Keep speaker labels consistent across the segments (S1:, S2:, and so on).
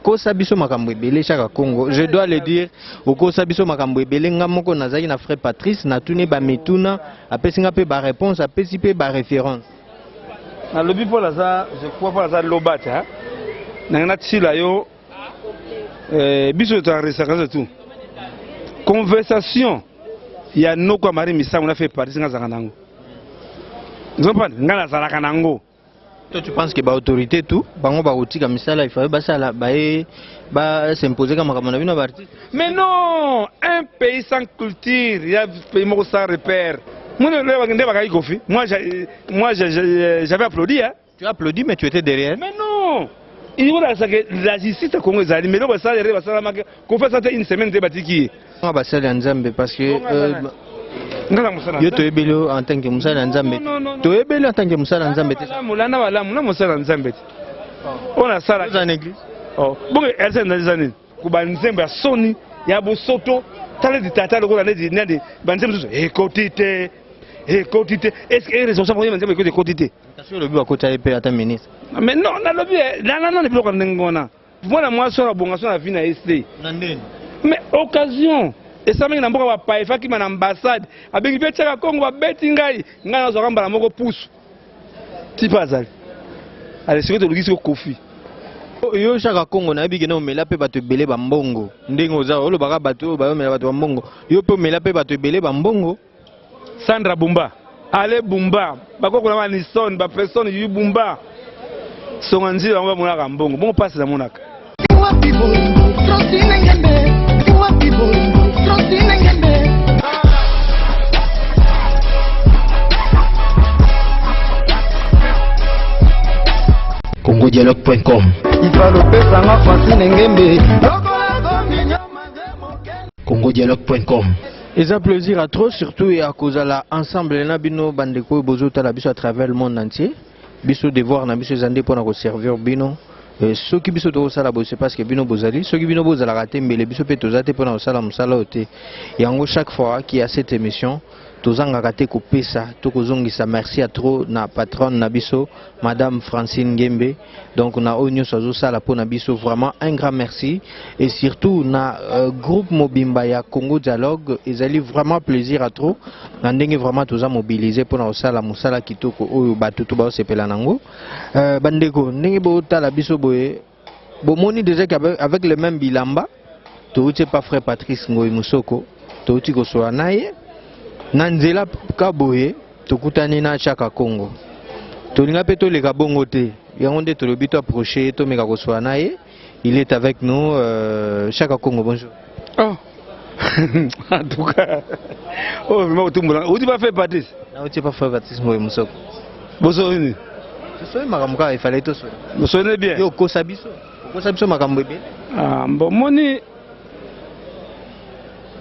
S1: Okosa biso makambo ebele Shaka Kongo, je dois le dire, okosa biso makambo ebele. Nga moko nazalaki na frère Patrice, natuni ba mituna, apesi nga pe ba réponse, apesi pe ba référence.
S2: Nalobi mpo naza, je crois mpo naza loba te, nanga natila yo eh, biso toenregistraka nyonso tout conversation ya noko ya Marie Misamu na fait partie nga azalaka nango, ozomprendre, nga nazalaka nango.
S1: Toi tu penses que ba autorité tout bango bakotika misala il fallait basala baye ba s'imposer ka makambo na bino ba artiste?
S2: Mais non, un pays sans culture, il y a pays moko sans repère. Moi nde bakaki Koffi, moi moi j'avais applaudi hein.
S1: Tu as applaudi mais tu étais derrière.
S2: Mais non, il faut que la justice ya Congo ezali, mais eloko basala erreur basalamaki Koffi asala te une semaine te batiki ye.
S1: Nga basali ya Nzambe parce que yo toyebeli yo en tant que mosali ya Nzambe, toyebeli en tant que mosali ya Nzambe te.
S2: Landa malamu na mosali ya Nzambe te oyo nasala
S1: oza na église.
S2: Oh bongo eza eza nini ko banzembo ya soni ya bosoto, tala neti tata lokola neti nani, banzembo mosusu ekoti te, ekoti te. Est ce que responsable oyo banzembo ekoti ekoti te?
S1: Kasi olobi bakota ye mpe ata ministre.
S2: Mais non, nalobi landa nano biloko ya ndenge wana. Mwana mwasi oyo abonga so na vie na ye se.
S1: Na ndeni.
S2: Mais occasion esalamaki na mboka bapaya, efakima na ambassade, abengi mpe tiaka Kongo, babeti ngai, ngai nazwaka mbala moko pusu tipa azali ale sikoyo toluki siko Koffi.
S1: Yo Shaka Kongo, nayebi kende omela mpe bato ebele bambongo, ndenge oza olobaka bato oyo bayomela bato bambongo, yo mpe omela mpe bato ebele bambongo.
S2: Sandra Bumba, Ale Bumba, bakoko na ba Nison, ba Preston Yuyu Bumba, songa nzila bango bamonaka mbongo, bongo pasi namonaka. Wapi bolingo Francine Ngembe, wapi bolingo
S1: Francine Ngembe.
S3: congodialogue.com Ifalopesanga Francine Ngembe. congodialogue.com
S1: Eza plaisir à trop surtout ya kozala ensemble na bino bandeko oyo bozotala biso à travers le monde entier. Biso devoir na biso eza nde mpona koservir bino. Soki biso tokosala boye, c'est parce que bino bozali. Soki bino bozalaka te, mbele biso mpe toza te mpona kosala mosala oyo te. Yango chaque fois qu'il y a cette émission, tozangaka te kopesa to kozongisa merci à trop na patronne na biso madame Francine Ngembe. Donc na oyo nyonso azosala mpona biso, vraiment un grand merci, et surtout na groupe mobimba ya Congo Dialogue. Ezali vraiment plaisir à trop na ndenge vraiment toza mobiliser mpona kosala mosala kitoko oyo bato to baosepela nango. Bandeko, ndenge botala biso boye, bomoni déjà qu'avec avec le même bilamba touti pa frère Patrice Ngoyi Musoko, touti kosola na ye na nzela ka boye, tokutani na Chaka Kongo, tolinga mpe toleka bongo te. Yango nde tolobi to approche ye, tomeka kosola na ye. Il est avec nous, Chaka Kongo, bonjour.
S2: Oh. En tout cas, oh, vraiment, otumbola. Outi pas fait Patrice?
S1: Nauti pa frère Patrice Ngoyi Musoko.
S2: Boso nini?
S1: Tosoli makambo kaka efale tosola.
S2: Bosoli bien.
S1: Yo okosa biso, okosa biso makambo ebele.
S2: Ah, bon, moni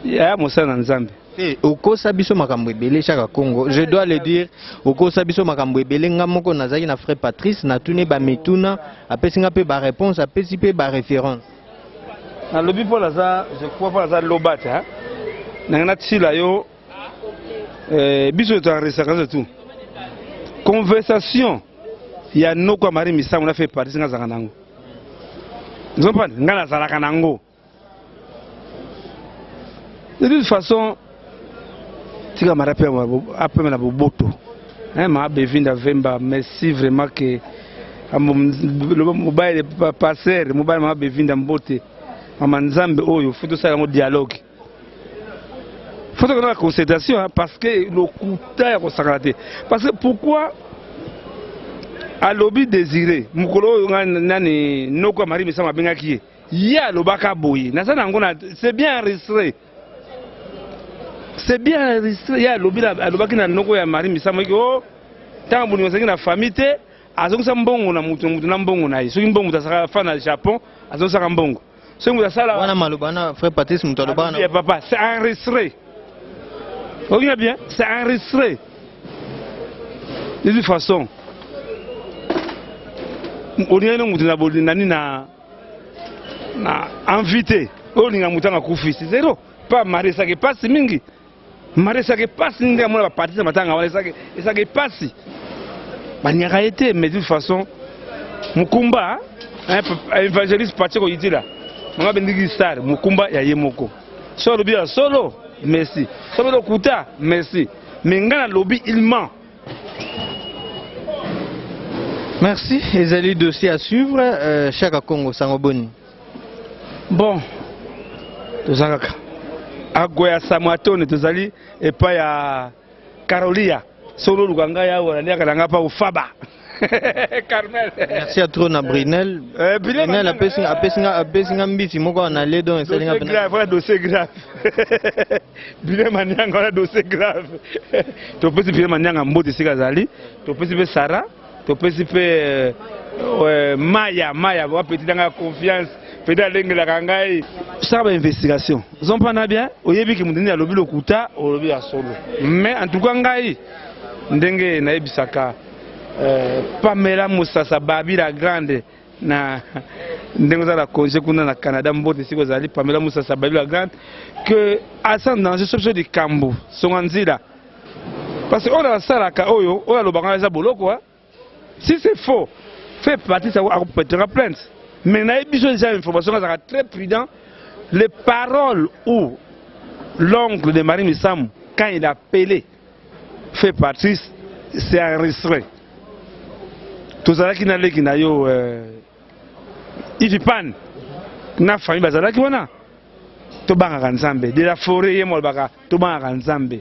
S2: ya mosala na Nzambe.
S1: Te, okosa biso makambo ebele Chaka Kongo, je dois le dire, okosa biso makambo ebele. Nga moko nazalaki na frère Patrice, natuni ba mituna, apesi nga mpe ba réponse, apesi mpe ba référence.
S2: Nalobi mpo naza, je crois mpo naza loba te, nanga natila yo biso toenregistraka nyonso tout conversation ya noko ya Marie Misamu na fait partie nga azalaka nango, ozomprendre, nga nazalaka nango. De toute façon, tika mara pe apema na boboto, hein, ma Bevinda Vemba, merci vraiment que mobali passer mobali mama Bevinda mbote mama Nzambe oyo faut tosala yango dialogue, faut tokenda na concertation, hein, parce que lokuta ya kosakana te. Parce que pourquoi alobi désiré mokolo oyo ngai nani noko ya Marie Misamu abengaki ye, ye alobaka boye, naza nango na, c'est bien enregistré, c'est bien enregistré. Ye alobi alobaki na noko ya Marie Misamu eke o ntango bolingo azalaki na famille te, azongisa mbongo na mutu na mutu na mbongo na ye. Soki mbongo moto azalaka fa na Japon, azongisaka mbongo soki moto asala
S1: wana maloba na frère Patrice moto alobaka na
S2: Alobi, papa, c'est enregistré, okinga bien, c'est enregistré. De toute façon, olingaki no moto na nani na na envie te, oyo olinga moto anga akufi, c'est zéro pa mari. Esaki epasi mingi, mari esaki epasi ndenge amona baparti na matanga wana, esaki esaki epasi, balingaka ye te. Mais de toute façon, mokumba. Évangéliste Pacheco Yitila, mama bendiki star mokumba ya ye moko. So alobi ya solo, merci. So alobi lokuta, merci. Mais nga nalobi il ment.
S1: Merci, ezali dossier à suivre. Chaka Congo, sango boni.
S2: Bon, toza kaka agoya samwatone, tozali epai ya Carolia. Solo oluka ngai awa, naliaka na ngai mpa ofaba Carmel.
S1: Merci à trop na Brinel.
S2: Brinel
S1: Brinel apesi nga mbisi moko na le don esali nga.
S2: Dossier grave, wana dossier grave. Brinel Manianga, wana dossier grave. Topesi Brinel Manianga mbote esika azali. Topesi mpe Sara, topesi mpe Maya, Maya wa petit nanga ya confiance, petit alengelaka ngai. Saka ba investigation. Zompana bien, oyebi ke moto nini alobi lokuta, olobi ya solo. Mais en tout cas ngai ndenge nayebisaka Pamela Musasa Babi la grande, na ndenge oza na congé kuna na Canada, mbote esika ozali Pamela Musasa Babi la grande, que asa danger so biso likambo songa nzila, parce que oyo asalaka, oyo alobaka eza boloko, hein? Si c'est faux, fait partie, ça akopetera plainte. Mais nayebi biso déjà information, azalaka très prudent. Les paroles où l'oncle de Marie Misamu, quand il a appelé fait Patrice, c'est enregistré. Tozalaki na leki na yo Ivipan na famille, bazalaki wana. Tobangaka Nzambe. De la forêt ye mo alobaka tobangaka Nzambe,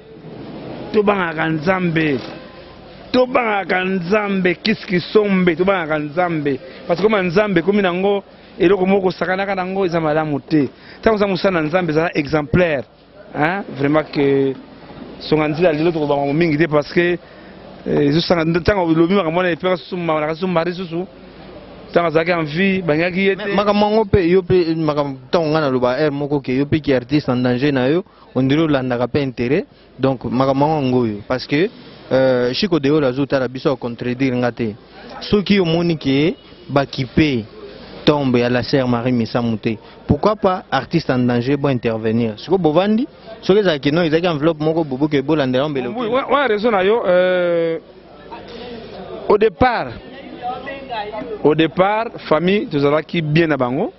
S2: tobangaka Nzambe, tobangaka Nzambe, kiski sombe, tobangaka Nzambe, parce que koma Nzambe ekomi nango eloko moko kosakanaka nango, eza malamu te. Ntango oza mosala na Nzambe, ezala exemplaire, hein? Vraiment que songa nzela lelo tokobanga mingi te, parce que ezosanga ntango olobi makambo wana epeka susu makambo susu mari susu ntango azalaki en vie, bangaki ye te.
S1: Makambo yango mpe yo mpe makambo ntango ngai naloba aire moko ke yo mpe ki artiste en danger na yo, on dirait olandaka mpe intérêt. Donc makambo yango oyo, parce que Chiko Deolo azotala biso, acontredire nga te. Soki omoni ke bakipe tombe ya la sœur Marie Misamu te, pourquoi pas artiste en danger bo intervenir? Sikoyo bovandi, soki ezalaki no ezalaki enveloppe moko boboke bolandela mbele.
S2: Oui, wana raison na yo. Au départ famille tozalaki bien na bango,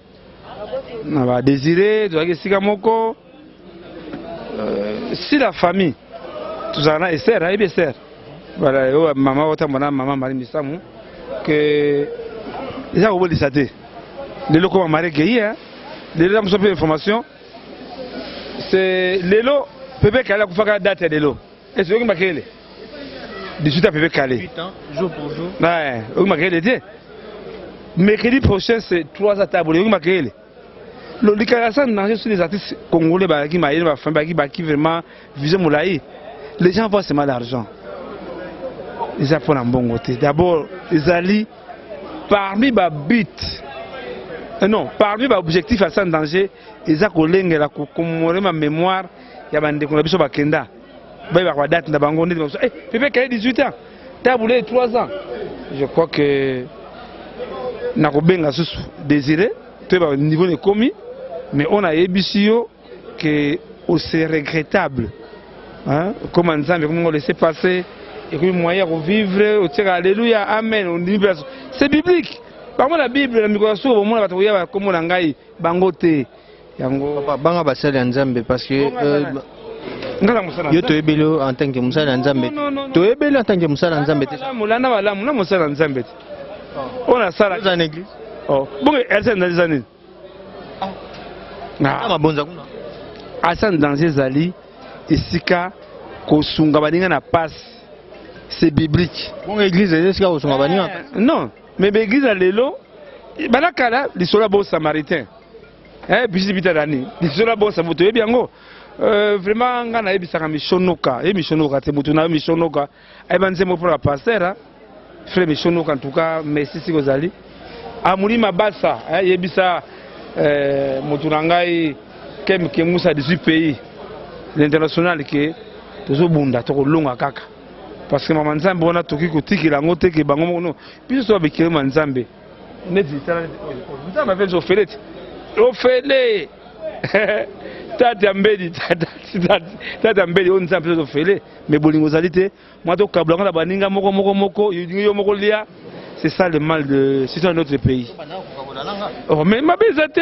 S2: na badésiré, tozalaki esika moko. Si la famille tozala na Ester, ayebi Ester, voilà, oyo mama otambola na mama Marie Misamu, ke eza kobolisa te. Lelo koma Marie kei, lelo eza moso mpe information, c'est lelo Pepe Kale akufaka, date ya lelo ese oyoki makele 18 ans Pepe Kale.
S1: Jour pour jour.
S2: Ouais, oyoki makele te. Mercredi prochain, c'est 3 ans tabole, oyoki makele lolikaka sans danger sur les artistes congolais. Bazalaki mayele, bafamille bazalaki baki vraiment vision molai. Les gens voient seulement l'argent, eza mpona mbongo te. D'abord ezali parmi babut, non, parmi baobjectif ya sans danger, eza kolengela kokomore ma mémoire ya bandeko na biso bakenda, bayebaka badate na bango neti baso. Pepe Kaye 18 ans, Tabule 3 ans. Je crois que nakobenga susu Désiré, toyeba niveau na ekomi. Mais oyo nayebisi yo ke c'est regrettable, hein? Koma Nzambe ekomi ngo laisser passer, ekomi moyen ya kovivre, otiaka alléluia, amen, ondimi mpe. C'est biblique, bango na Bible, na mikolo ya suka bomona bato koya bakombo na ngai, bango te yango.
S1: Papa, banga basali ya Nzambe, parce que
S2: nga na mosala.
S1: Yo toyebeli yo en tant que mosali ya Nzambe.
S2: Non, non, non.
S1: Toyebeli en tant que mosali ya Nzambe te.
S2: Malamu, landa malamu, na mosala ya Nzambe te oyo nasala.
S1: Oza na église?
S2: Oh, bongo eza eza nini?
S1: Na mabonza kuna.
S2: Asa danger ezali esika kosunga baninga na pasi, c'est biblique.
S1: Bongo église eza esika kosunga baninga?
S2: Non, mais baeglise ya lelo balakala lisolo ya bon samaritain. Bisi bita nani lisolo ya bon samaritain, toyebi yango. Vraiment ngai nayebisaka Mishonoka ye, Mishonoka te, motu na yo Mishonoka ayeba nzembo mpona bapaster, frère Mishonoka. En tout cas merci sika ozali amuli mabasa, yebisa motu na ngai Kem Kemusa 18 pays l'international ke tozobunda, tokolonga kaka, parce que mama Nzambe wana tokoki kotikela yango te ke bango moko. No, biso so babekele ma Nzambe neti tala neti oyo Nzambe ape biso ofele ti ofele tata ya mbeli, tata ya mbeli oyo Nzambe biso ofele. Mais bolingo ezali te, mwa tokabula yango na baninga moko moko moko, yo moko lia. C'est ça le mal de c'est ça notre pays. Oh, mais mabe eza te,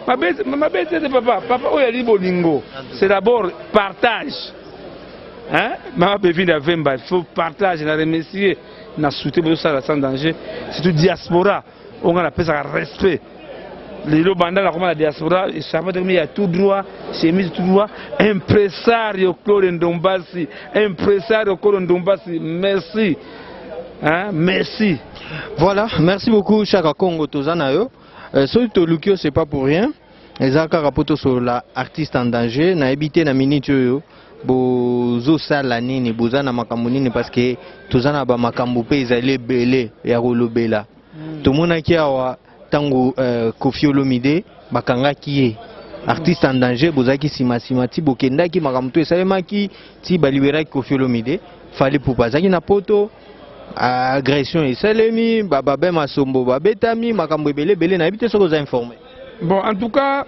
S2: mabe eza te papa. Papa oyo ali bolingo, c'est d'abord partage. Hein? Mama Bevinda Vemba, il faut partage na remercier na soutien bozosala sans danger, surtout diaspora oyo ngai napesaka respect. Lelo banda nakoma na diaspora, échappé ya tout droit, chemise tout droit, impresario Claude Ndombasi, impresario Claude Ndombasi, merci. Hein? Merci.
S1: Voilà, merci beaucoup Chaka Congo toza na yo. Soki toluki yo, c'est pas pour rien. Eza kaka po tosolola artiste en danger, nayebi te na minute oyo bozosala nini, boza na makambo nini, parce que toza na ba makambo mpe ezali ebele ya kolobela. Tomonaki awa ntango Koffi Olomide bakangaki ye, artiste en danger, bozalaki nsima-nsima ti bokendaki, makambo to esalemaki ti baliberaki Koffi Olomide. Fally Ipupa azalaki na poto, agression esalemi, bababe Masombo babetami, makambo ebele ebele. Nayebi te soki oza informé.
S2: Bon, en tout cas,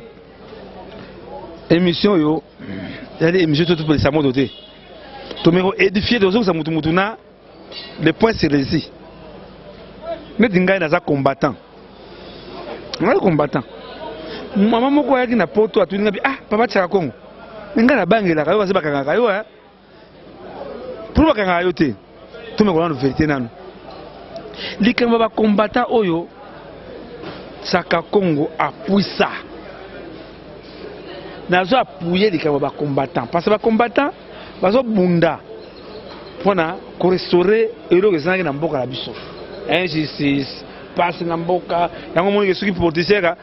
S2: émission oyo ezali émission to topelisa moto te, tomeko édifier, tozongisa mutu mutu na le point sur les i. Neti ngai naza combattant, ngai combattant. Mama moko ayaki na poto, atuni ngai: "Ah, papa Tiaka Kongo, me ngai nabangelaka yo, kasi bakangaka yo mpo bakangaka yo te." Tomeko nano vérité nano, likambo ya bacombattant oyo Saka Congo apuisa, nazo appuyer likambo ya bacombattant, parce que bacombattant bazobunda mpona korestaurer eloko ezalaki na mboka na biso, injustice pasi na mboka yango. Monike soki politicien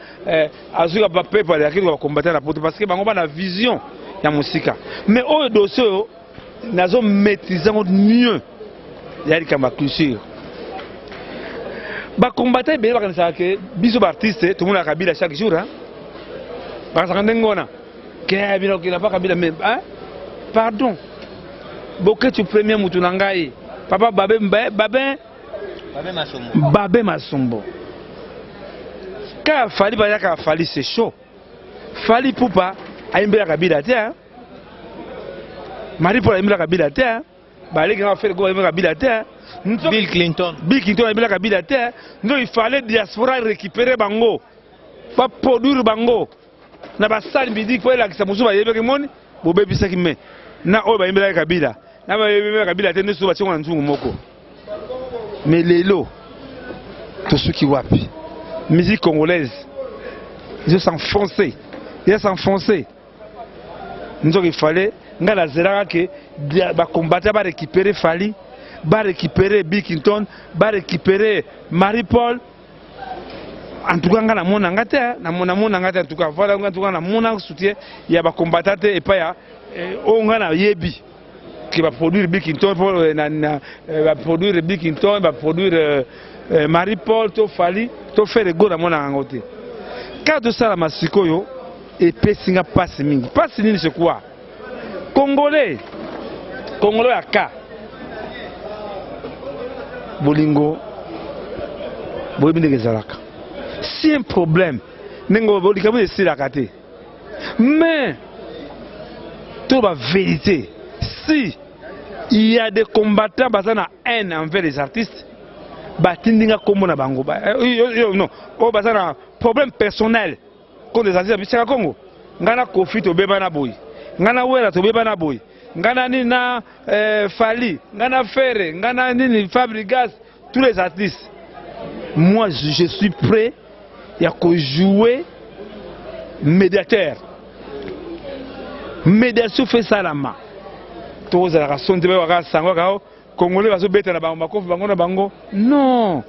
S2: azwika bapepe akeli bacombattant na poto, parce que bango bana vision ya mosika. Mais oyo dossier oyo nazo maîtrise yango mieux, ya likambo ya culture. Bacombattant ebele bakanisaka ke biso baartiste tomonaka Kabila chaque jour, hein? Bakanisaka ndenge wana ke bino okenda pa Kabila. Mais hein? Pardon, Boketshu premier, mutu na ngai, papa Babe, Babe, Babe Masombo, kaka Fally, bayaka Fally, c'est chaud. Fally Ipupa ayimbela Kabila te, hein? Marie Paul ayimbela Kabila te, hein? Baleki nga Ferre Gola ayimbela Kabila te, hein?
S1: Bill Clinton.
S2: Bill Clinton ayimbela Kabila te. Donc il fallait diaspora récupérer bango, baproduire bango na basali midi po elakisa mosusu bayebaki. Moni bobebisaki me na oyo bayimbelaki Kabila na bayimbelaki Kabila te, nde batiango na nzungu moko. Mais lelo tosuki wapi? Musique congolaise ezo s'enfoncer, eza s'enfoncer. Nzoka il fallait ngai nazelaka ke bacombattant barécupérer Fally, barécupérer Bill Clinton, barécupérer Marie Paul. En tout cas ngai namona nga te, namona nga te. En tout cas voilà, en tout cas namona soutien ya bacombattant te epai ya oyo ngai nayebi ke baproduire Bill Clinton, baproduire Bill Clinton, baproduire Marie Paul to Fally to Ferre Gola, namonaka yango te. Kaka tosalama sikoyo, epesi nga mpasi mingi. Mpasi nini? C'est quoi? Congolais, Congolais ya ka bolingo, boyebi ndenge ezalaka. Si un problème ndenge likambo esilaka te, mais to bavérité, si il y a des combattants baza na haine envers les artistes, batindi nga kombo na bango, non, oyo baza na problème personnel contre les artistes, bisaka Congo, ngai na Koffi tobeba na boye, ngai na Wera tobeba na boye, ngai na nini na Fally, ngai na Ferre, ngai na nini Fabregas, tous les artistes, moi je suis prêt ya kojouer médiateur. Médiation fe esalama, tokozalaka soni te. Bayokaka sango kaka Congolais bazobeta na bango makofi, bango na bango. Non,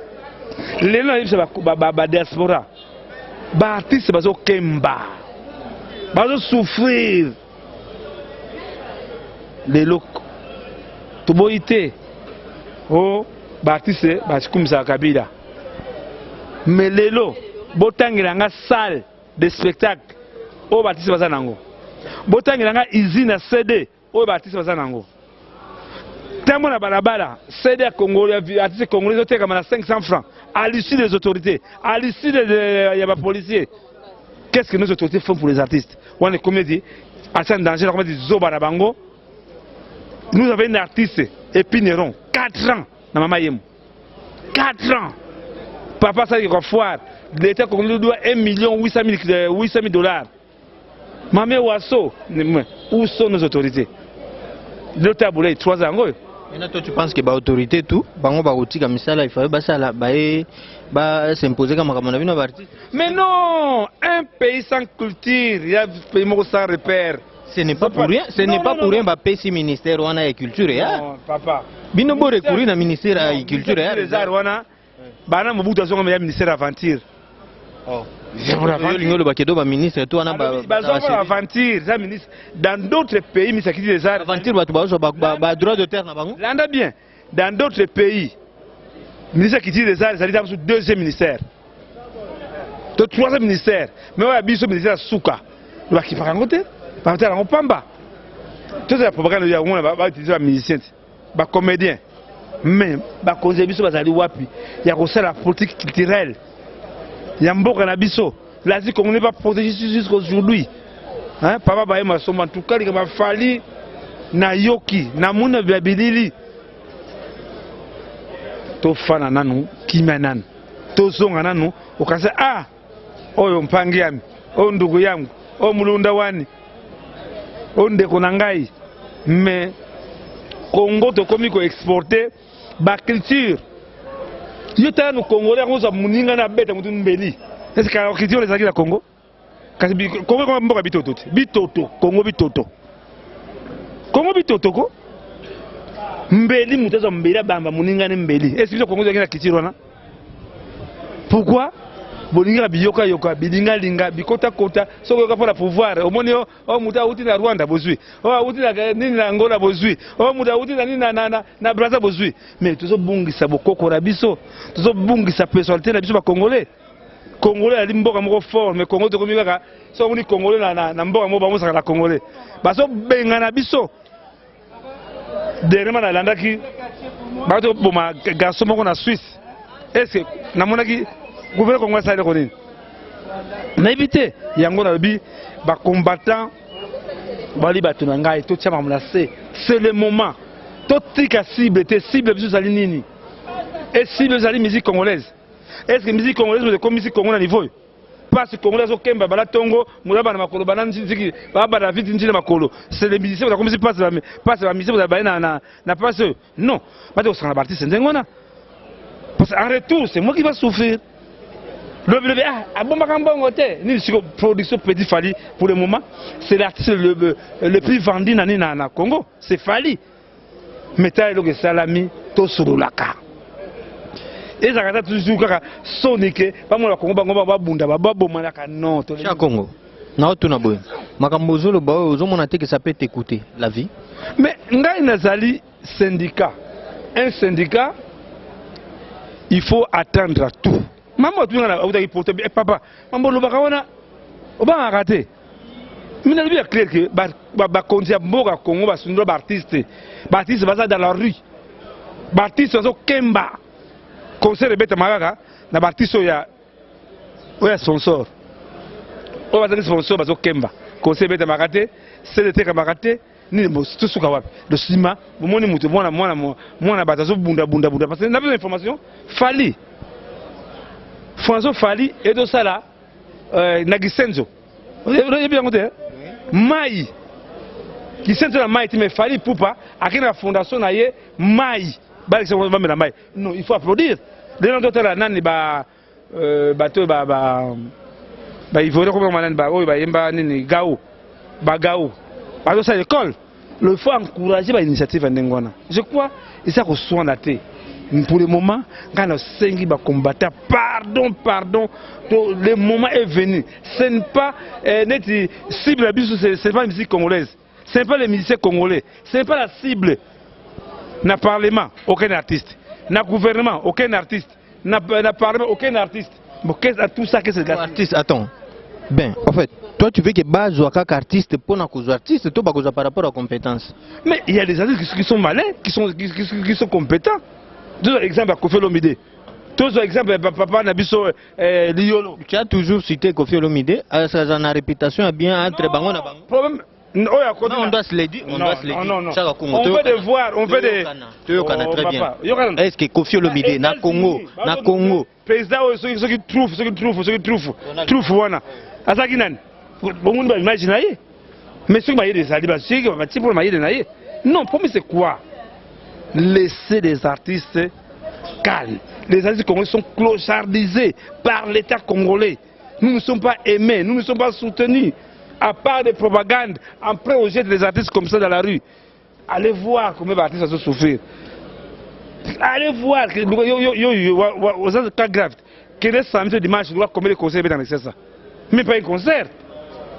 S2: lelo nayebisa badiaspora, baartiste bazokemba, bazosouffrir. Lelo toboyi te o baartiste bakumisaka Kabila, mais lelo botangela nga salle de spectacle oyo baartiste baza nango, botangela nga usine ya CD oyo baartiste baza nango. Ntango na balabala, CD ya Congo, ya artiste congolais ezotekama na 500 francs à l'issue des autorités, à l'issue ya bapolicier. Qu'est-ce que nos autorités font pour les artistes? Wana ekomi eti artiste en danger, nakomi eti zoba na bango. Nous avons un artiste Epineron, 4 ans na mama yemo, 4 ans. Papa asalaki kwa foire, l'État congolais doit 1 million 800 000 dollars. Mame Waso, où sont nos autorités? L'État boulay 3 ans oyo.
S1: Maintenant, toi, tu penses que ba autorité tout, bango bakotika misala, il faut basala baye ba s'imposer comme makambo na bino ba artiste?
S2: Mais non, un pays sans culture, il y a un pays moko sans repère.
S1: Ce n'est pas pour rien, ce n'est pas pour rien ba pesi ministère wana ya culture ya.
S2: Non, papa.
S1: Bino bo recourir na ministère ya culture ya.
S2: Les arts wana bana Mobutu azonga ya ministère aventure.
S1: Oh. Olingi oloba ke do ba ministre to wana ba
S2: bazonga aventure, ça ministre dans d'autres pays ministre qui des arts.
S1: Aventure bato bazwa ba droit d'auteur na bango.
S2: Landa bien. Dans d'autres pays ministère qui dit des arts ezali dans deuxième ministère. To troisième ministère. Mais oya biso ministère suka. Bakipaka yango te. Batala yango pamba. Tozala propagande ya ngona ba utiliser ba musiciens, ba comédiens. Mais bakonzi ya biso bazali wapi ya kosala politique culturelle ya mboka na biso? L'Asie Congo n'est pas protégée jusqu'aujourd'hui. Hein, papa baye masomba en tout cas likama Fally nayoki namona bia bilili tofana nanu kimia nanu tozonga nanu okanisa ah oyo mpangi yami oyo ndugu yangu oyo mulunda wani oyo ndeko na ngai. Mais Congo tokomi ko exporter ba culture. Yo tala no Congolais yango ozwa moninga na beta motu mbeli. Est-ce que culture ezalaki na Congo? Kasi Congo ekoma mboka bitoto te. Bitoto, Congo bitoto. Congo bitoto ko? Mbeli moto azwa mbeli abamba moninga ne mbeli. Est-ce que biso Congo ezalaki na culture wana? Pourquoi? Bolingaka biyoka yoka, bilinga linga, bikota kota, soki oyoka mpo na pouvoir, omoni yo, oh moto awuti na Rwanda bozwi, oh awuti na nini na Angola bozwi, oh moto awuti na nini na na na, na Brazza bozwi. Mais tozobungisa bokoko na biso, tozobungisa personnalité na biso ba Congolais. Congolais ali mboka moko fort, mais Congo tokomi kaka soki omoni Congolais na na, na mboka moko bamosaka na Congolais. Bazobengana biso. Dernièrement nalandaki bato boma garçon moko na Suisse. Est-ce que namonaki gouverneur Congo asali eloko nini? Nayebi te. Yango nalobi ba combattant bali bato na ngai totia makambo na se. C'est le moment. Totika cible te, cible biso ezali nini? Et cible ezali musique congolaise. Est-ce que musique congolaise ekomisi Congo na niveau oyo? Pasi congolais azokemba bala tongo moto abanda makolo bana nziki babanda vite nzina makolo. C'est les musiciens bakomisi pasi ba pasi ba musiciens baye na na na pasi oyo. Non, bato kosangana ba artiste ndenge wana. Parce qu'en retour, c'est moi qui va souffrir. Lobi lobi ah abombaka mbongo te. Nini siko production Petit Fally pour le moment, c'est l'artiste le plus vendu na nini na na Congo, c'est Fally. Mais tala eloko esalami tosololaka. Ezalaka ata toujours kaka soni ke bamona Congo bango babunda babomanaka non.
S1: Tia Congo. Na otuna boye. Makambo ozoloba oyo ozomona te que ça peut t'écouter la vie.
S2: Mais ngai nazali syndicat. Un syndicat, il faut attendre à tout. Maman atunga na outaki porte eh, papa, maman olobaka wana obangaka te. Mais nalobi ya clair que bakonzi ya mboka Congo basundola ba artiste. Ba artiste baza dans la rue. Ba artiste bazokemba. Concert ebetama kaka na ba artiste oyo ya oyo ya sponsor. Oyo bazali sponsor bazokemba. Concert ebetamaka te, sele etekamaka te. Nini bo tosuka wapi? Do sima bomoni moto mwana mwana mwana bato azobunda bunda bunda parce que na besoin information Fally François Fally ezosala na Gisenzo. Oyebi yango te? Mai Gisenzo na mai te, mais Fally Ipupa akende na fondation na ye mai balekisa bamela mai. Non, il faut applaudir. Lelo totala nani ba bato ba ba ba Ivoirien comme nani ba oyo bayemba nini Gao ba Gao bazosala école. Il faut encourager ba initiative ya ndenge wana. Je crois eza koswana te. Pour le moment, ngai nasengi ba combattant pardon, pardon, to, le moment est venu. Ce n'est pas neti cible ya biso, ce n'est pas la musique congolaise, ce n'est pas les musiciens congolais, ce n'est pas la cible. Na parlement, aucun artiste. Na gouvernement, aucun artiste. Na parlement, aucun artiste. Bon, qu'est-ce à tout ça, qu'est-ce que c'est?
S1: Artiste, attends. Ben, en fait, toi tu veux que bazwa kaka artiste pour na kozwa artiste, toi bakozwa par rapport à compétence.
S2: Mais il y a des artistes qui sont malins, qui sont compétents. Deux exemples à Koffi Olomide. Deux exemples à papa Nabiso Liolo.
S1: Tu as toujours cité Koffi Olomide, ça a une réputation bien entre bango na bango.
S2: Problème. Oyo akoti
S1: Non, on doit se le dire, on
S2: Non,
S1: doit se le
S2: non,
S1: dire.
S2: non, non.
S1: Chaka Congo,
S2: On veut
S1: toyokana.
S2: de voir, on veut de
S1: Toyokana, toyokana
S2: Oh,
S1: très bien.
S2: papa, yokana.
S1: Est-ce que Koffi Olomide na Congo, na Congo,
S2: Président oyo soki soki trufe, soki trufe, soki trufe, trufe wana azalaki nani? Bomoni ba image na ye, mais soki mayele ezali, basiki batie mpona mayele na ye. Non, problème, c'est quoi? Laissez les artistes calmes. Les artistes congolais sont clochardisés par l'État congolais. Nous ne sommes pas aimés, nous ne sommes pas soutenus, à part des propagandes. Après, on jette les artistes comme ça dans la rue. Allez voir combien d'artistes vont souffrir. Allez voir que yo yo yo yo oza cas grave. Quel est samedi, dimanche, doit combien de concerts dans ça? Même pas un concert.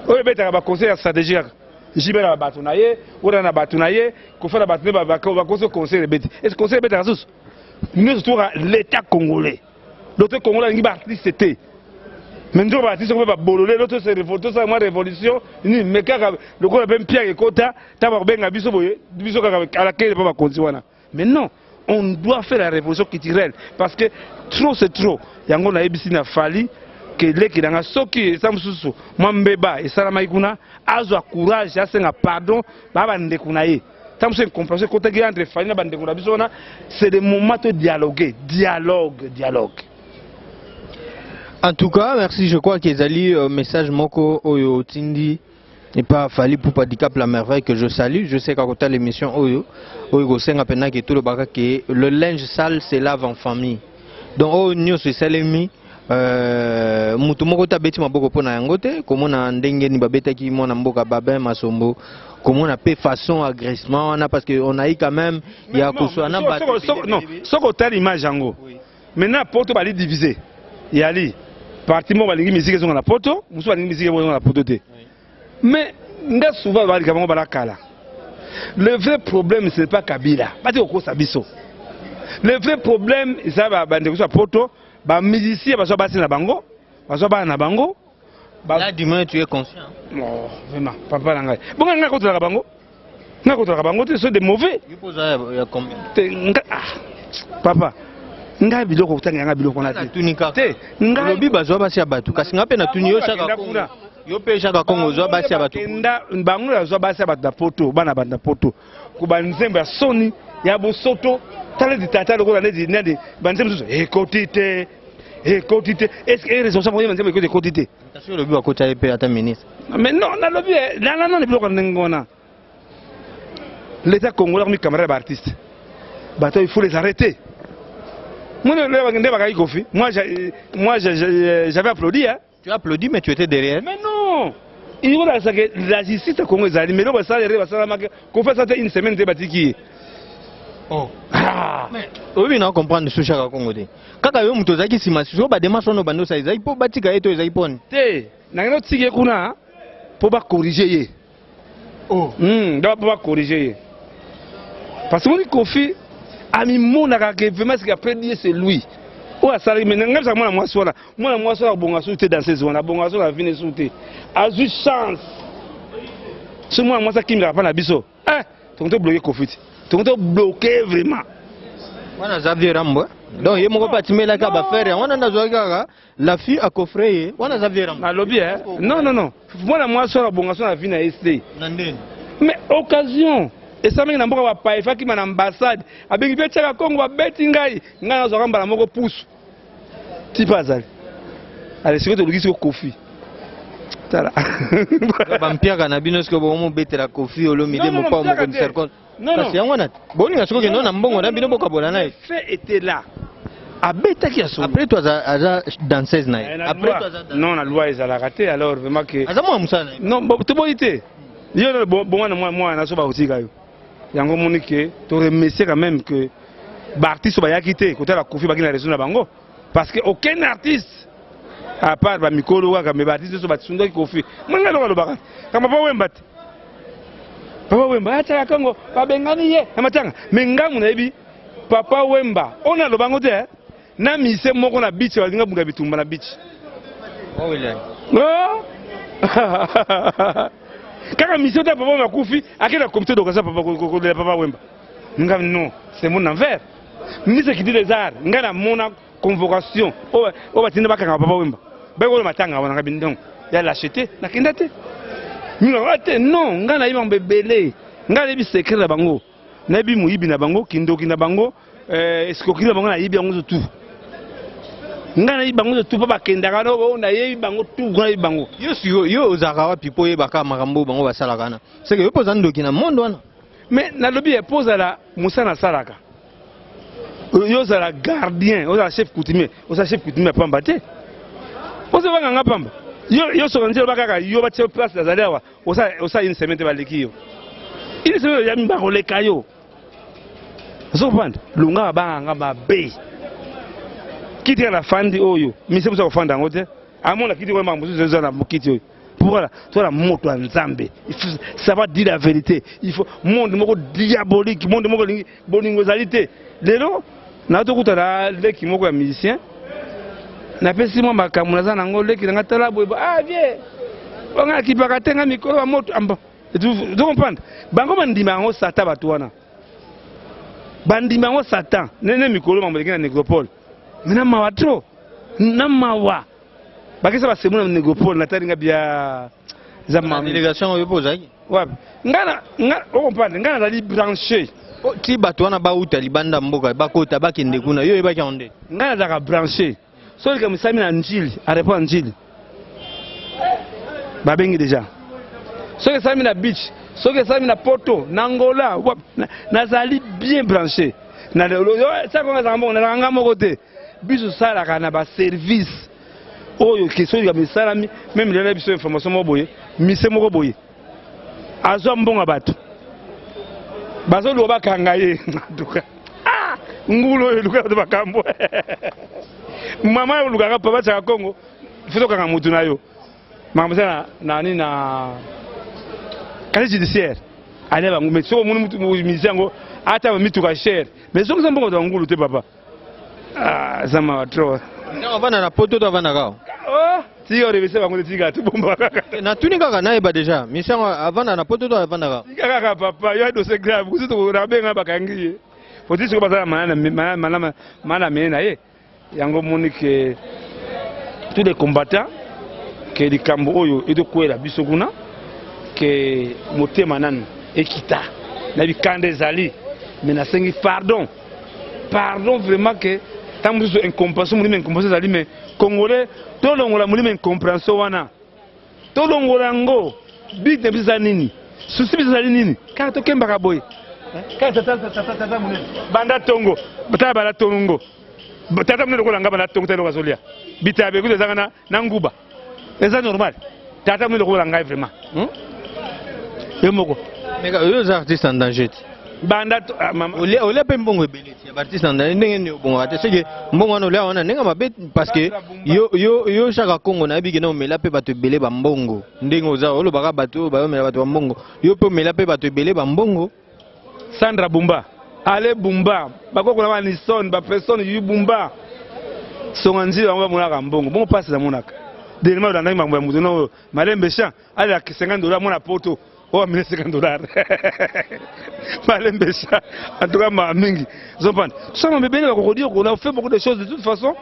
S2: Oyo ebetaka baconcert ya stratégie kaka. Jibe na bato na ye, oyo na bato na ye, Kofa na bato ne bakoso, concert ebeti. Est ce concert ebetaka susu? Nyonso toka l'État congolais. L'autre congolais alingi baartiste te. Mais nzoko baartiste mpe babolole lo tose tosala mwa révolution nini, mais kaka lokola mpe mpiaka ekota, ntango bakobenga biso boye, biso kaka alakele mpo bakonzi wana. Mais non, on doit faire la révolution culturelle parce que trop, c'est trop. Yango nayebisi na Fally ke leki nanga, soki eza mosusu mwa mbeba esalamaki kuna, azwa courage, asenga pardon baa bandeko na ye. Ntango mosusu incompréhension ekotaki entre Fally na bandeko na biso wana, c'est le moment to dialoguer, dialogue, dialogue.
S1: En tout cas, merci. Je crois qu'ezali message moko oyo otindi et pas Fally Ipupa Dicap la Merveille, que je salue. Je sais qu'à côté l'émission oyo oyo kosenga pena ke tolobaka ke le linge sale se lave en famille. Donc oyo nyonso esalemi, mutu moko te abeti maboko mpo na yango te. Komona ndenge nini babetaki mwana mboka Babin Masombo, komona mpe façon agressement wana, parce que on a eu quand même ya koswa na bato.
S2: Non, soki otali image yango maintenant, poto bali divisé, yali parti moko balingi musique ezonga na poto, mosusu balingi musique ezonga na poto te. Mais nga souvent balika bango balakala. Le vrai problème, ce n'est pas Kabila. Bati kokosa biso. Le vrai problème eza bandeko biso ya poto, bamusicien bazwa basi na bango, bazwa bana na bango.
S1: Là, du moins, tu es conscient.
S2: Oh, vraiment, papa na ngai, bongo ngai kotelaka bango, ngai kotelaka bango te, so de mauvais.
S1: Yo poza ya combien?
S2: Te, nga, ah, papa, ngai biloko kotanga yanga biloko wana te.
S1: Natuni kaka.
S2: Te, ngai
S1: Olobi bazwa basi ya bato, kasi nga mpe natuni yo, Chaka Congo, yo mpe Chaka Congo, ozwa basi ya bato?
S2: Bakenda bango, bazwa basi ya bato na poto, bana bato na poto, ko banzembo ya soni ya bosoto. Tala neti tata lokola neti nani, banzembo mosusu ekoti te, ekoti te. Est ce que responsable oyo banzembo ekoti, ekoti te?
S1: Kasi olobi bakota ye mpe ata ministre.
S2: Mais non, nalobi nana nano biloko ya ndenge wana. L'État congolais akomi camarade ya baartiste. Bato, il faut les arrêter. Nde bakaki Kofi, moi j'avais applaudi, hein.
S1: Tu as applaudi, mais tu étais derrière.
S2: Mais non, ikolakisa ke la justice ya Congo ezali. Mais eloko basala ere basalamaki, Kofi asala te une semaine te, batiki ye.
S1: Oh.
S2: Ah.
S1: Oyebi na comprendre su Chaka Congo te. Kaka yo moto ozalaki nsima, sikoyo badémarche wana obandi osala ezalaki mpo batika ye to ezalaki mponi?
S2: Te, nangende otiki ye kuna mpo bacorriger ye.
S1: Oh.
S2: Donc mpo bacorriger ye, parce que moni Kofi amimonaka ke vraiment ce après Dieu, c'est lui oyo asalaki. Mais ngai bisaka mwana mwasi wana, mwana mwasi wana abonga su te, danseuse wana abonga su na vine su te, azwi chance. So mwana mwasi akimbelaka mpa na biso, eh, tongo tobloquer Kofi te, tongo tobloquer vraiment.
S1: Wana aza vieux Rambo, eh? Donc ye moko mpe atimelaki bafere yango wana, nde azwaki kaka la fille acoffrer ye wana, aza vieux Rambo.
S2: Nalobi, eh? Non, non, non, mwana mwasi wana abonga so na vie na ye te.
S1: Na ndeni?
S2: Mais occasion esalamaki na mboka bapaya, efakima na ambassade, abengi mpe tiaka Kongo, babeti ngai, ngai nazwaka mbala moko pusu ti mpe azali ale. Sikoyo toluki siko Kofi, tala.
S1: Bampiaka na bino sikoyo bomobetela Kofi Olomide.
S2: Non, non,
S1: mopao
S2: mpiaka
S1: mokonzi
S2: te.
S1: Sercon.
S2: Non, non.
S1: Kasi yango wana boninga sikoyo kende na mbongo na bino bokabola na ye.
S2: Fait était là, abetaki ya solo.
S1: Après to aza danseuse na ye.
S2: Eh, na
S1: Après
S2: loi.
S1: to aza
S2: Non, na loi ezalaka te. Alors vraiment ke
S1: aza mwana mosala na ye.
S2: Non, toboyi te. Yo bomwana mwana so bakotika yo yango, omoni ke toremercier quand même que baartiste oyo bayaki te kotala Kofi, baki na raison na bango, parce que aucun artiste à part bamikolo kaka, mais baartiste nyonso basundaki Kofi. Mwana eloko alobaka kama Papa Wemba te, Papa Wemba atiaka Kongo, babengani ye na matanga. Mais ngambu nayebi Papa Wemba oyo nalobango te, eh? Na mise moko na beach, balinga bunda bitumba na beach.
S1: Oh, William.
S2: Oh! Kaka mission te, papa Wemba akufi, ake na comité d'organisation, papa kolela Papa Wemba. Nga non, c'est mon envers ministre kiti des arts. Nga namona convocation oyo batinda bakanga Papa Wemba, bakola matanga wana. Ngabi donc ya lâcheté, nakenda te. Mingi te non, ngai nayebi bango ebele, ngai nayebi secret na bango, nayebi moyibi na bango, kindoki na bango, escroquerie na bango, nayebi yango tout. Ngai nayebi bango tout, mpo bakendaka no, nayebi bango tout, ngai nayebi bango.
S1: Yo sikoyo, yo ozalaka wapi mpo oyebaka makambo oyo bango basalaka wana? Seke yo mpo oza ndoki na monde wana.
S2: Mais nalobi ye mpo ozala mosala nasalaka, yo ozala gardien, ozala chef coutumier, ozala chef coutumier ya pamba te. Oza banganga pamba. Yo soka nzela kaka yo batie place nazali awa, osala une semaine te baleki yo. Une semaine ya bakoleka yo. Ozo comprendre? Lunga banganga mabe. Kiti ya fandi oyo, mise musa kofanda yango te. Amona kiti oyo makambo mosusu eza na kiti oyo. Pourquoi? Toi la moto ya Nzambe. Il faut savoir dire la vérité. Il faut monde moko diabolique, monde moko lingi bolingo ezali te. Lelo na tokuta na leki moko ya musicien. Napesi mwa makambo naza nango leki nanga tala boye ah vie. Banga kipaka te nga mikolo ya moto amba. Tu comprendre? Bango bandima yango satan bato wana. Bandima yango satan. Nene mikolo mambo leki na nécropole. Mais na mawa trop. Na mawa. Bakisa basemu na négropole natali nga bia
S1: eza na délégation oyo mpo ozalaki
S2: wapi? Nga na nga o comprendre, nga nazali branché.
S1: Ti bato wana bauta libanda mboka bakota bakende kuna, yo oyebaki yango nde?
S2: Nga nazalaka branché. Soki likambo esalami na Njili, aéroport ya Njili babengi déjà. Soki esalami na beach, soki esalami na Poto, na Angola, nazali bien branché. Na sako nazalaka mbongo, nazalaka nga moko te. Biso salaka na ba service oyo ke soki likambo esalami, meme lelo na biso information moko boye, mise moko boye azwa mbongo ya bato bazoluka bakanga ye. En tout cas, ah, ngulu oyo eluka bato makambo. Mama oyo olukaka papa Chaka Kongo, faut tokanga mutu na yo. Makambo eza na nini na casier judiciaire alia bango. Mais soki omoni mutu musicien yango ata ba mituka cher, mais ezongisa mbongo bato ya ngulu te papa. Ah, eza mawa trop.
S1: Ntango avanda na poto to avandaka awa?
S2: Oh, tika orevese bango te, tika tobomba kaka.
S1: Natuni kaka nayeba déjà, musicien yango avanda na poto to avandaka?
S2: Tika kaka papa, yo dossier grave, kusu tokorabenga bakangi ye. Foti sikoyo baza na mana mene na ye. Yango moni ke tous les combattants ke likambo oyo ezokwela biso kuna ke motema nanu ekita na bikanda ezali, mais nasengi pardon, pardon vraiment ke ntango mosusu incompréhension, molimo incompréhension ezali, mais congolais tolongola molimo incompréhension wana, tolongola yango. But na biso eza nini? Souci biso ezali nini? Kaka tokembaka boye, kaka tata monene banda tongo, tala banda tongo, tata monene lokola nga banda tongo, tala eloko azolia bitabe kutu ezanga na nguba, eza normal. Tata monene lokola ngai vraiment, yo moko.
S1: Oyo oza artiste en danger te.
S2: Banda mama.
S1: Olia mpe mbongo ebele ti ya baartiste en danger, ndenge nini obongaka te? Soki mbongo wana olia wana ndenge mabe, parce que yo Chaka Kongo nayebi ke na omela mpe bato ebele ba mbongo, ndenge oza olobaka bato oyo bayomela bato ba mbongo, yo mpe omela mpe bato ebele ba mbongo.
S2: Sandra Bumba, Ale Bumba, bakoko na ba Nisson, ba personne yu Bumba. Songa nzila bango bamonaka mbongo, bongo pasi namonaka. Dernièrement olandaki makambo ya moto no Malembe Champ, ale $50 mona poto. Oh, amene $50. Malembe Champ, en tout cas ma mingi. Zompana. Ça m'a bébé ba dire qu'on a fait beaucoup de choses de toute façon.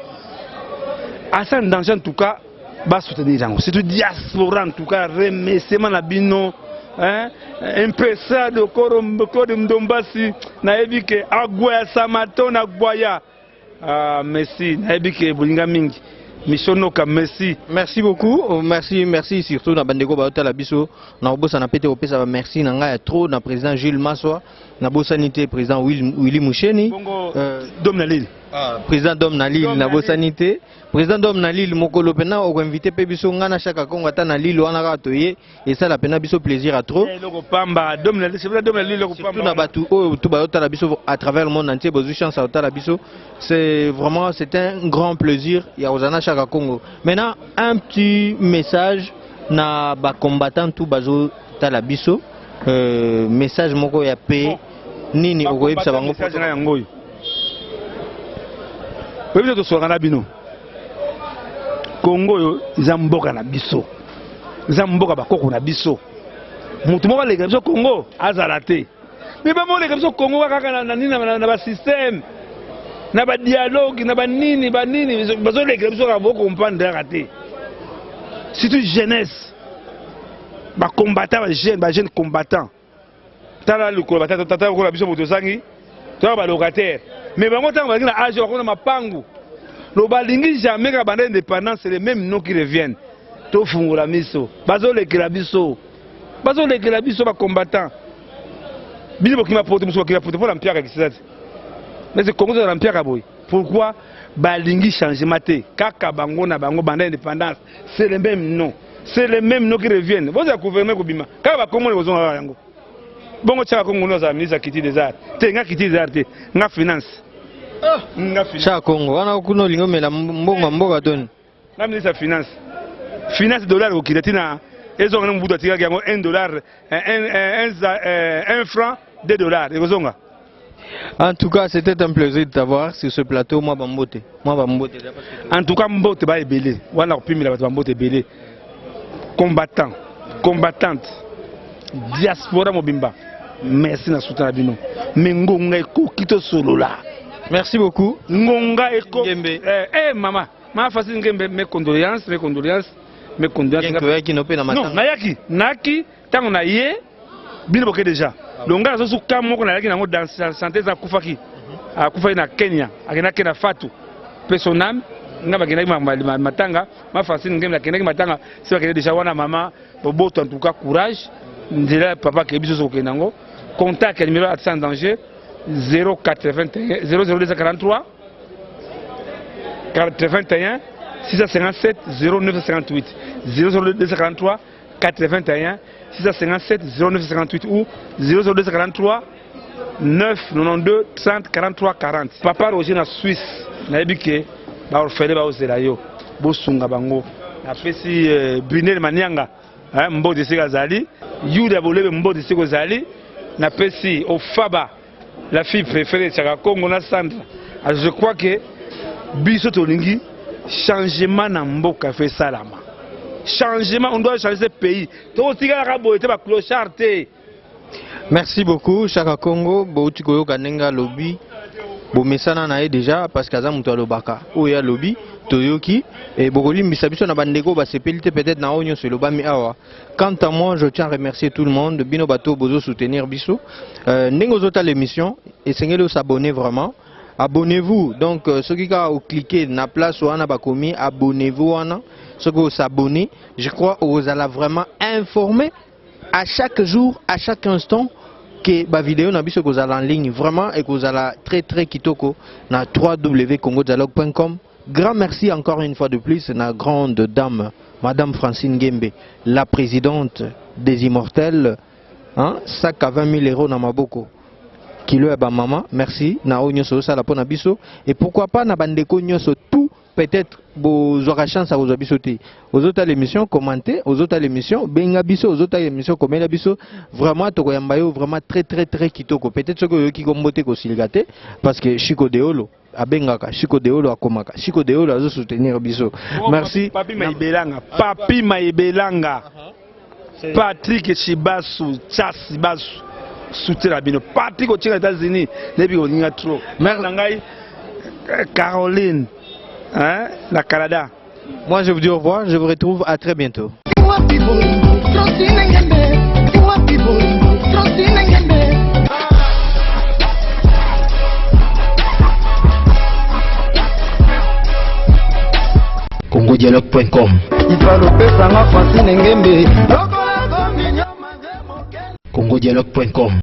S2: Asa en danger en tout cas, ba soutenir yango. Surtout diaspora en tout cas, remerciement na bino. Hein? Impressado koro Claude Ndombasi nayebi ke agwaya samato na gwaya. Ah, merci, nayebi ke bolinga mingi. Mission Noka, merci.
S1: Merci beaucoup. Merci, merci surtout na bandeko ba tala biso na obosa na pete opesa ba merci na ngai ya trop na président Jules Maswa, na bosani te président Willy Musheni.
S2: Bongo, Dom na Lille.
S1: Ah, président Dom na Lille, na bosani te. Président Dom na Lille mokolo pena oko invité pe biso nga na Chaka Kongo ata na Lille wana kaka toye et ça la pena biso plaisir à trop.
S2: Eh, loko pamba, Dom na Lille, c'est vrai Dom na Lille loko pamba.
S1: Surtout na batu oyo tout ba tala biso à travers le monde entier, bozu chance à tala biso. C'est vraiment, c'est un grand plaisir ya ozana Chaka Kongo. Maintenant un petit message na ba combattant tout bazo tala biso. Message moko ya paix.
S2: Bon.
S1: Nini okoyebisa bango
S2: message na yango oyo. Oyebi tosolaka na bino. Kongo oyo eza mboka na biso. Eza mboka bakoko na biso. Moto moko aleka biso Kongo azala te. Mais ba moleka biso Kongo kaka na nini, na ba système, na ba dialogue, na ba nini, ba nini, bazolekela biso kaka, bo comprendre kaka te. Surtout jeunesse. Bacombattant, bajeune, bajeune combattant. Tala lokolo batata, tata lokola biso moto ozangi, toyaka balocataire, mais bango ntango bazalaki na age bakona mapangu lo balingi jamais kaka banda indépendance, c'est les mêmes noms qui reviennent. Tofungola miso, bazolekela biso, bazolekela biso bacombattant. Bino bokima poto, mosu bakima poto mpo na mpiaka kisisa te, mais Kongo tozala na mpiaka boye. Pourquoi balingi changement te? Kaka bango na bango banda indépendance, c'est le même nom, c'est le même nom qui reviennent. Bozala gouvernement kobima kaka bakombo kozonga kaka yango. Bongo tiaka Kongo no azala ministre ya culture des arts te, nga culture des arts te, nga finance, nga finance.
S1: Chaka Congo wana kuna olingi omela mbongo ya mboka toni?
S2: Nga ministre ya finance, finance dollar ekokita ntina ezonga na mobutu atikaki yango 1 dollar, 1 franc 2 dollars ekozonga.
S1: En tout cas, c'était un plaisir de t'avoir sur ce plateau. Moi, Bambote. Moi, Bambote.
S2: En tout cas, mbote ba ebele wana kopimela bato bambote ebele, combattant, combattante, diaspora mobimba, merci na soutien na bino. Me ngonga ekoki tosolola.
S1: Merci beaucoup.
S2: Ngonga ekoki.
S1: Ngembe.
S2: Mama, mama Francine Ngembe, mes condoléances, mes condoléances, mes condoléances.
S1: Bien que oyaki no mpe na
S2: Non,
S1: matanga.
S2: Nayaki, nayaki ntango na ye bino boke déjà. Donc ngai nazosuka moko nayaki nango dans santé eza akufaki, akufaki na Kenya, akendaki na Fatu mpe son âme. Ngai bakendaki matanga ma Francine Ngembe, akendaki matanga si bakende déjà wana. Mama boboto, en tout cas courage, nzela ya papa akebi biso kokende yango. Contact ya numéro sans danger 081 00243 81 657 0958, 00243 81 657 0958 ou 00243 9 92 30 43 40. Papa Roger na Suisse, nayebi ke baorphelin baozela yo, bosunga bango. Napesi Brunel Manianga, mbote esika azali, Yuda Bolebe, mbote esika ozali. Napesi Ofaba, la fille préférée Chaka Congo na Sandra. Alors, je crois que biso tolingi changement na mboka, fe esalama changement, on doit changer ce pays. Tokotikalaka boye te, baclochard te.
S1: Merci beaucoup, Chaka Congo. Bouti koyoka ndenge alobi. Bomesana na ye déjà parce que aza moto alobaka. Oyo alobi, toyoki. Et bokolimbisa biso na bandeko basepeli te peut-être na oyo nyonso elobami awa. Quant à moi, je tiens à remercier tout le monde. Bino bato bozo soutenir biso. Ndenge ozotala l'émission, esengeli s'abonner vraiment. Abonnez-vous. Donc soki kaka ocliquer na place wana bakomi abonnez-vous wana, soki os'abonner, je crois ozala vraiment informé à chaque jour, à chaque instant que ba vidéo na biso ekozala en ligne. Vraiment ekozala très très kitoko na www.congodialogue.com. Grand merci encore une fois de plus na grande dame Madame Francine Ngembe, la présidente des Immortels, hein, sac à 20 000 euros na maboko. Kilo ya ba mama, merci na oyo nyonso osala pona biso et pourquoi pas na bandeko nyonso tout. Peut-être bozwaka chance ya kozwa biso te, ozotala émission, commenter, ozotala émission, benga biso, ozotala émission, komela biso, vraiment tokoyamba yo vraiment très très très kitoko. Peut-être soki oyoki kombo te, kosilika te parce que Chico Deolo abengaka, Chico Deolo akomaka, Chico Deolo azosoutenir biso. Merci.
S2: Papi Maibelanga, Papi Maibelanga, Patrick Chibasu, Chas Basu, soutien na bino. Patrick otinga États-Unis, nayebi kolinga trop.
S1: Merci.
S2: Na ngai Caroline, hein, na Canada.
S1: Moi, je vous dis au revoir, je vous retrouve à très bientôt.
S3: Wapi bolingo Francine Ngembe, wapi bolingo Francine Ngembe.
S4: congodialogue.com.
S3: Ifalopesanga Francine Ngembe.
S4: congodialogue.com.